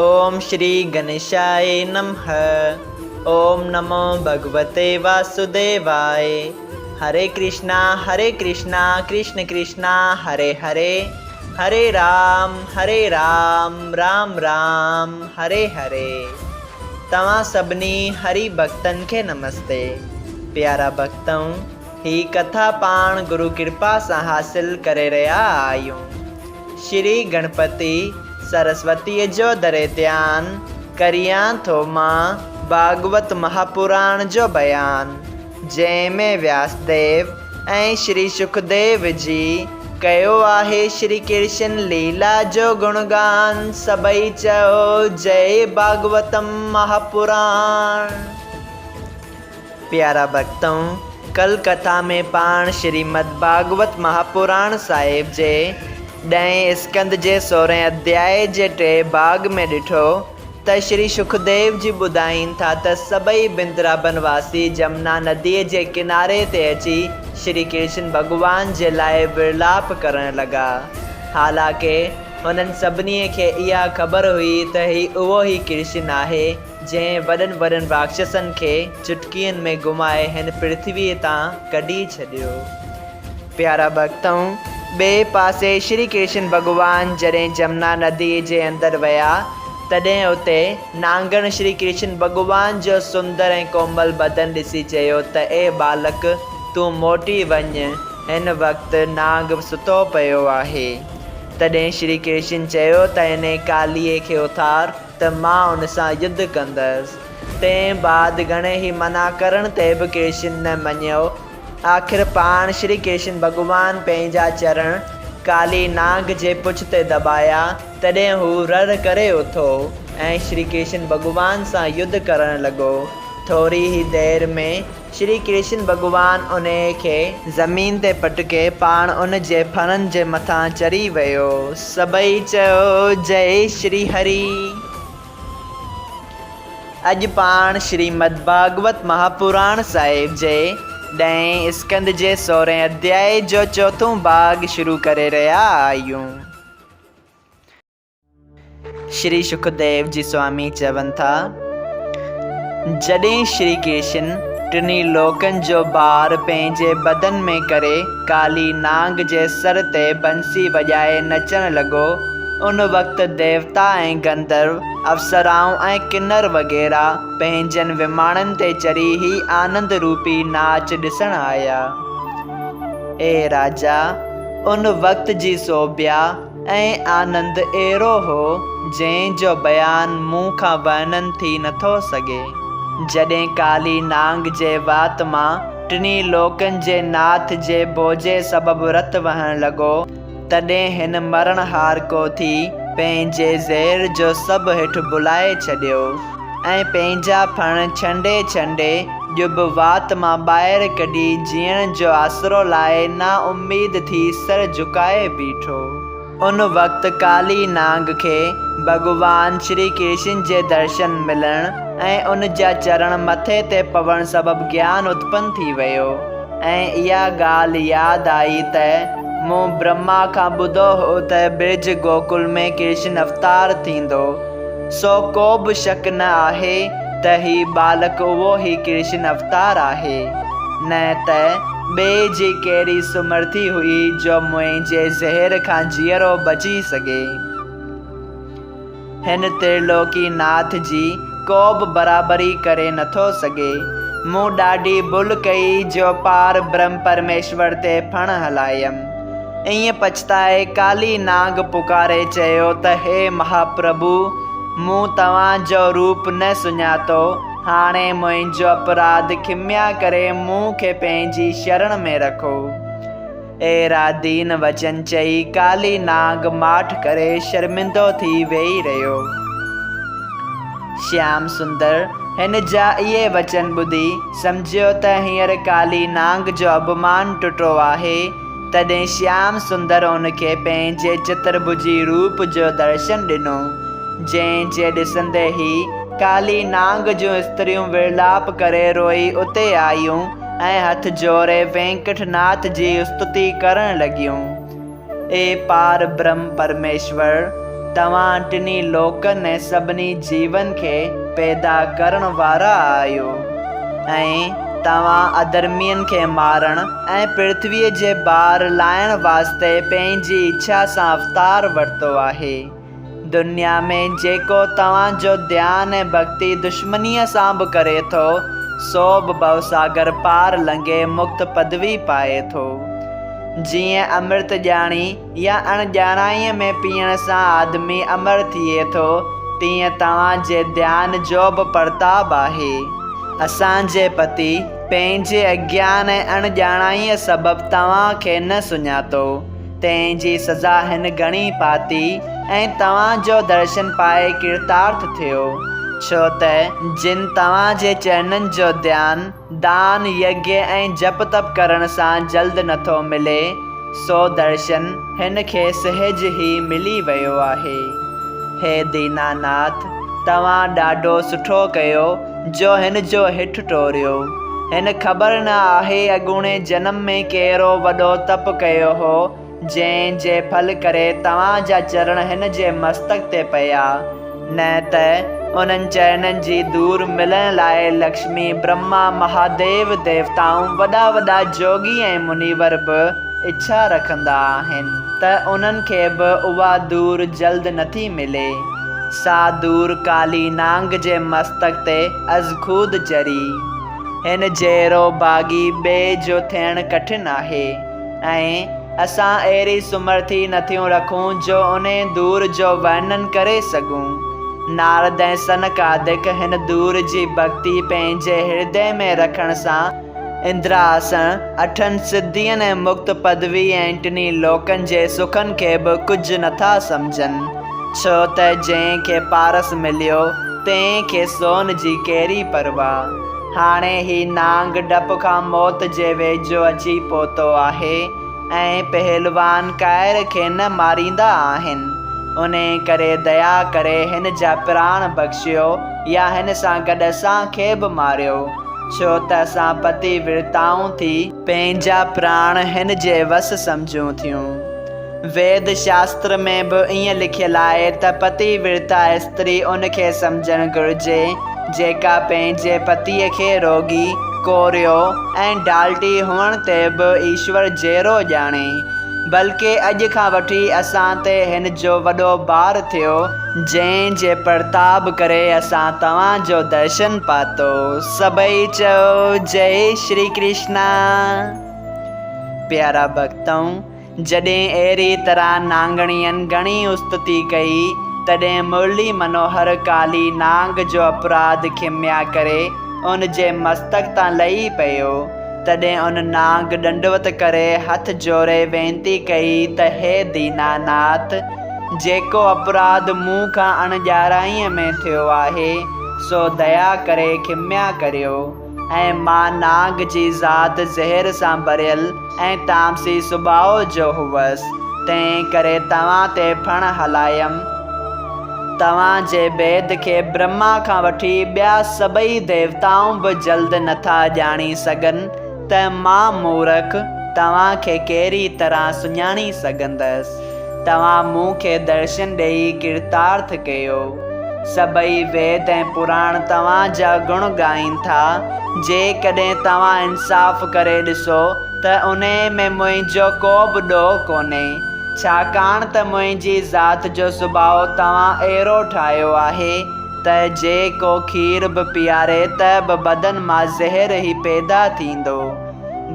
اوم شري گنيشاء نمھ اوم نمو ڀڳوتي واسوديواء هري ڪرشنا هري ڪرشنا ڪرشن ڪرشنا هري هري هري رام هري رام رام رام هري هري توهان سڀني هري ڀڳتن کي نمستي پيارا ڀڳتؤ هي ڪٿا پاڻ گرو ڪرپا سان حاصل ڪري رهيا آهيون. شري گڻپتي سرسوتيء جو دري ڌيان، ڪريان ٿو مان ڀاڳوت مهاپراڻ جو بيان، جنهن ۾ وياسديو ۽ شري شڪديو جي ڪيو آهي شري ڪرشن ليلا جو گڻگان، سڀئي چئو جئي ڀاڳوتم مهاپراڻ. پيارا ڀڳتؤ! ڪل ڪٿا ۾ پاڻ شريمد ڀاڳوت مهاپراڻ صاحب جي ڏهين اسڪنڌ جي سورهين اڌيائي جي ٽئين ڀاڳ ۾ ڏٺو ته شري شڪديو جي ٻڌائين ٿا ته سڀئي بندرابن واسي جمنا نديء جي ڪناري تي اچي شري ڪرشن ڀڳوان جي لاء ورلاپ ڪرڻ لڳا. حالانڪه هنن سڀني کي اها خبر هئي ته هي اهو ئي ڪرشن آهي، جنهن وڏن وڏن راڪشسن کي چٽڪين ۾ گهمائي هن پرٿويء تان ڪڍي ڇڏيو. پيارا ڀڳتؤ! ٻئي پاسي شري ڪرشن ڀڳوان جڏهن جمنا نديء جي اندر ويا، تڏهن اتي نانگڻ شري ڪرشن ڀڳوان جو سندر ۽ ڪومل بدن ڏسي چيو ته اي ٻالڪ! تون موٽي وڃ، هن وقت نانگ ستو پيو آهي. تڏهن شري ڪرشن چيو ته انهي ڪاليء کي اٿار. ته مان ان سان يڌ ڪندس. تنهن بعد گهڻي ئي منع ڪرڻ تي به ڪرشن نه مڃيو. آخر پاڻ شري ڪرشن ڀڳوان پنهنجا چرڻ ڪالي نانگ جي پڇ تي دٻايا، تڏهن هو رڙ ڪري اٿو ۽ شري ڪرشن ڀڳوان سان يڌ ڪرڻ لڳو. ٿوري ئي دير ۾ شري ڪرشن ڀڳوان انهيء کي زمين تي پٽڪي پاڻ ان جي ڦڻن جي مٿان چڙهي ويو. سڀئي چيو، جئي شري هري. اڄ پاڻ شريمد ڀاڳوت مهاپراڻ صاحب جي ڏهين اسڪنڌ جي سورهين اڌيائي جو چوٿون ڀاڳ شروع ڪري رهيا آهيون. شري شڪديو جي سوامي چون ٿا، جڏهن شري ڪرشن ٽنهي لوڪن جو بار پنهنجي بدن ۾ ڪري ڪالي نانگ جي سر تي بنسي وڄائي نچڻ لڳو، ان وقت ديوتا ۽ گنڌرو، اپسرائون ۽ ڪنر وغيره پنهنجن وماڻن تي چڙهي هي آنند روپي ناچ ڏسڻ آيا. اي راجا! ان وقت جي سوڀيا ۽ آنند اهڙو هو، جنهن جو بيان مون کان ورنن ٿي نٿو سگهي. جڏهن ڪالي نانگ جي وات مان ٽنهي لوڪن جي ناٿ جي بوجي سبب رت وهڻ لڳو، تڏهن هن مرڻهارڪو ٿي پنهنجي زهر جو سڀ هيٺ ڀلائي ڇڏيو ۽ پنهنجا ڦڻ ڇنڊي ڇنڊي ڄڀ وات مان ٻاهر ڪڍي جيئڻ جو آسرو لائي نااميد ٿي سر جهڪائي بيٺو. ان وقت ڪالي نانگ کي ڀڳوان شري ڪرشن جي درشن ملڻ ۽ ان جا چرڻ مٿي تي پوڻ سبب گيان اتپن ٿي ويو ۽ اها ڳالهه ياد آئي ته مون برهما کان ٻڌو هو ته برج گوڪل ۾ ڪرشن اوتار ٿيندو. سو ڪو به شڪ نه آهي ته هي ٻالڪ اهو ئي ڪرشن اوتار آهي. نه ته ٻئي جي ڪهڙي سمرٿي هئي جو منهنجي زهر کان جيئرو بچي سگهي. هن ترلوڪي ناٿ جي ڪو به برابري ڪري نٿو سگهي. مون ڏاڍي ڀل ڪئي جو پار برهم پرميشور تي ڦڻ هلايم. ائين پڇتائي ڪالي نانگ پڪاري چيو ته هي مهاپرڀو! مون توهان جو روپ نه سڃاتو، هاڻي منهنجو اپراڌ کميا ڪري مون کي پنهنجي شرڻ ۾ رکو. اهڙا دين وچن چئي ڪالي نانگ ماٺ ڪري شرمندو ٿي ويهي رهيو. شيام سندر هن جا اهي وچن ٻڌي سمجهيو ته هينئر ڪالي نانگ جو اڀمان ٽٽو آهي. تڏهن شيام سندر ان کي پنهنجي چترڀجي روپ جو درشن ڏنو، جنهن جي ڏسندي ئي ڪالي نانگ جون استريون ورلاپ ڪري روئي اتي آيون ۽ هٿ جوڙي وينڪٽ ناٿ جي استتي ڪرڻ لڳيون. اي پار برهم پرميشور! توهان ٽنهي لوڪن ۽ سڀني جيون کي پيدا ڪرڻ وارا آهيو ۽ توهان اڌرمين کي مارڻ ۽ پرٿويء جي بار لاهڻ واسطي پنهنجي اڇا سان اوتار ورتو آهي. دنيا ۾ جيڪو توهان جو ڌيان ۽ ڀڳتي دشمنيء سان به ڪري ٿو، سو به ڀوساگر پار لنگهي مڪت پدوي پائي ٿو. جيئن امرت ڄاڻي يا اڻ ڄاڻائيء ۾ پيئڻ سان آدمي امر ٿئي ٿو، تيئن توهان جي ڌيان جو به پرتاب آهي. اسان جي پتي پنهنجي اگيان ۽ اڻ ڄاڻائيء سبب توهان کي نه سڃاتو، تنهن جي سزا هن گهڻي پاتي ۽ توهان جو درشن پائي ڪرتارٿ ٿيو، ڇو ته جن توهان جي چرنن جو ڌيان، دان، يگيه ۽ جپ تپ ڪرڻ سان جلد نٿو ملي، سو درشن هن کي سهج ئي ملي ويو آهي. هي ديناناٿ! توهان ڏاڍو سٺو ڪيو جو هن جو هٺ ٽوريو. هن خبر نه آهي اڳوڻي جنم ۾ ڪهڙو وڏو تپ ڪيو هو، جنهن جي ڦل ڪري توهان جا چرڻ هن جي مستڪ تي پيا، نه ته انهن چرڻن جي ڌور ملڻ لاء لڪشمي، برهما، مهاديو ديوتائون، وڏا وڏا جوڳي ۽ منيور به اڇا رکندا آهن ته انهن کي به اها ڌور جلد نٿي ملي. سا ڌور ڪالي نانگ جي مستڪ تي ازخود چري. هن جهڙو ڀاڳي ٻئي جو ٿيڻ ڪٺن آهي. ۽ اسان اهڙي سمرٿي نٿيون رکون جو انهي دور جو ورنن ڪري سگهون. نارد ۽ سنڪادڪ هن دور جي ڀڳتي پنهنجي هردي ۾ رکڻ سان اندراسڻ، اٺن سڌين ۽ مڪت پدوي ۽ ٽنهي لوڪن جي سکن کي به ڪجهه نٿا سمجهن، ڇو ته جنهن کي پارس مليو، تنهن کي سون جي ڪهڙي پرواهه. هاڻي هي نانگ ڊپ کان موت جي ويجهو اچي پهتو آهي ۽ پهلوان ڪائر کي نه ماريندا آهن، انهي ڪري ديا ڪري هن جا پراڻ بخشيو يا هن سان گڏ اسان کي به ماريو، ڇو ته اسان پتي ورتائون ٿي، پنهنجا پراڻ هن جي وس سمجهون ٿيون. ويد شاستر ۾ به ائين لکيل آهي ته پتي ورتا استري ان کي سمجهڻ گهرجي جيڪا پنهنجي پتيء کي روڳي، ڪوريو ۽ ڊالٽي هئڻ تي به ايشور جهڙو ڄاڻي. بلڪه اڄ کان وٺي اسان تي هن جو وڏو بار ٿيو، جنهن جي پرتاب ڪري اسان توهان جو درشن پاتو. سڀئي چئو جئي شري ڪرشنا. پيارا ڀڳتؤ! جڏهن اهڙي طرح نانگڻين گهڻي استتي ڪئي، تڏهن مرلي منوهر ڪالي نانگ جو اپراڌ کميا ڪري ان جي مستڪ تان لهي پيو. تڏهن ان نانگ ڏنڊوت ڪري هٿ جوڙي وينتي ڪئي ته هي ديناناٿ! جيڪو اپراڌ مون کان اڻڄاڻائيء ۾ ٿيو آهي، سو ديا ڪري کميا ڪريو. ۽ مان نانگ جي ذات زهر سان ڀريل ۽ تامسي سڀاء جو هئس، تنهن ڪري توهان تي ڦڻ هلايم. توهان جي ڀيد کي برهما کان وٺي ٻيا سڀئي ديوتائون به جلد نٿا ڄاڻي سگهن ته مان مورک توهان کي ڪهڙي طرح سڃاڻي سگهندس. توهان مون کي درشن ڏيئي ڪرتارٿ ڪيو. سڀئي ويد ۽ پراڻ توهان جا گڻ ڳائين ٿا. جيڪڏهن توهان انصاف ڪري ڏسو ته انهيء ۾ منهنجو ڪو به ڏوهه ڪونهي، ڇاڪاڻ ته منهنجي ذات جو سڀاء توهان اهڙو ٺاهيو آهي ته جي ڪو کير به پياري ته به بدن مان زهر ئي پيدا ٿيندو.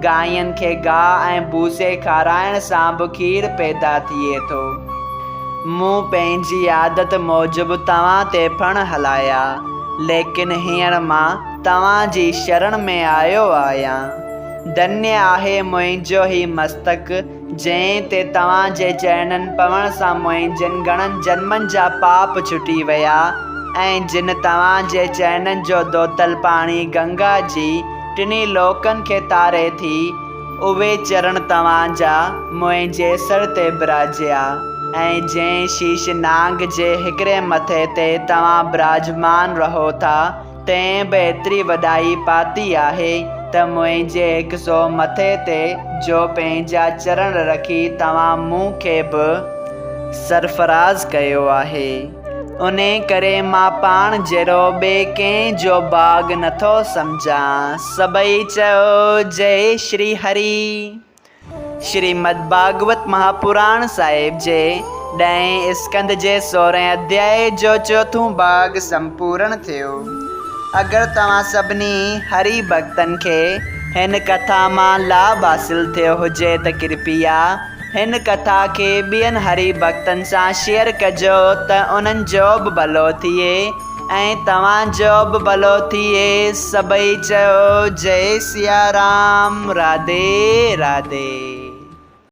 گانئين کي گاهه ۽ ڀوسي کارائڻ سان به کير پيدا ٿئي ٿو. مون پنهنجي عادت موجب توهان تي ڦڻ هلايا، ليڪن هينئر مان توهان جي شرڻ ۾ آيو آهيان. ڌنيه آهي منهنجو هي مستڪ، جنهن تي توهان جي چرڻن پوڻ سان منهنجن گهڻن جنمن جا پاپ ڇٽي ويا، ۽ جن توهان جي چرڻن جو ڌوتل پاڻي گنگا جي ٽنهي لوڪن کي تاري ٿي، اهي چرڻ توهان جا منهنجي سر تي براجيا، ۽ جنهن شيش نانگ جي هڪڙي مٿي تي توهان براجمان رهو ٿا، تنهن به ايتري وڏائي پاتي آهي ته منهنجي هڪ سو مٿي تي جو پنهنجا چرڻ رکي توهان مون کي به. سرفراز ڪيو آهي. انهي ڪري مان پاڻ جهڙو ٻئي ڪنهن جو ڀاڳ نٿو سمجهان. سڀئي چئو جئي شري هري. شريمد ڀاڳوت مهاپراڻ صاحب جي ڏهين اسڪنڌ جي سورهين اڌيائي جو چوٿون ڀاڳ سمپورڻ ٿيو. اگر توهان سڀني هري ڀڳتن کي هن ڪٿا مان لاڀ حاصل ٿيو هجي ته ڪرپيا هن ڪٿا کي ٻين هري ڀڳتن سان شيئر ڪجو ته انهن جو به ڀلو ٿئي ۽ توهان جو به ڀلو ٿئي. سڀئي چئو جئي سيارام راڌي راڌي.